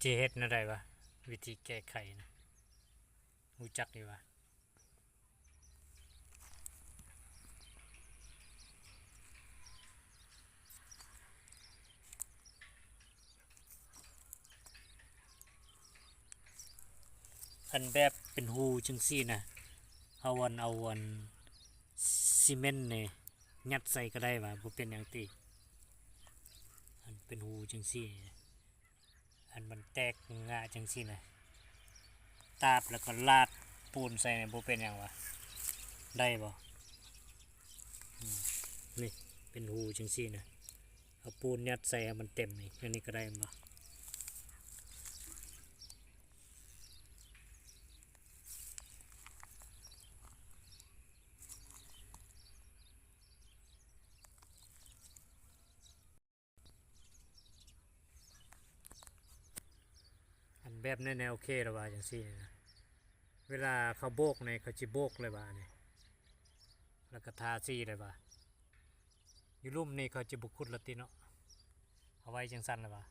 ຊິເຮັດແນວໃດວະ ວິທີແກ້ໄຂນະ ຮູ້ຈັກຢູ່ວະ? ອັນແບບເປັນຮູຈັ່ງຊີ້ນະ ເຮົາອັນ ເອົາອັນຊີເມັນນີ້ຍັດໃສ່ກໍໄດ້ວ່າ ບໍ່ເປັນຫຍັງຕິ. ອັນເປັນຮູຈັ່ງຊີ້ ອັນມັນແຕກງະຈັ່ງຊີ້ນະ ຕາບແລ້ວກໍລາດປູນໃສ່ນີ້ ບໍ່ເປັນຫຍັງຫວາ? ໄດ້ບໍ່? ອືມ ນີ້ເປັນຮູຈັ່ງຊີ້ນະ ເອົາປູນຍັດໃສ່ໃຫ້ມັນເຕັມນີ້ ອັນນີ້ກໍໄດ້ແມ່ນບໍ່? ອັນແບບນີ້ແນວໂອເຄແລ້ວວ່າ ຈັ່ງຊີ້ນະ ເວລາເຂົາໂບກນີ້ ເຂົາຊິໂບກເລີຍວ່ານີ້ ແລ້ວກໍທາສີເລີຍວ່າ ຢູ່ລຸ່ມນີ້ເຂົາຈະບໍ່ຂຸດລະຕິເນາະ ເອົາໄວ້ຈັ່ງຊັ້ນລະວ່າ.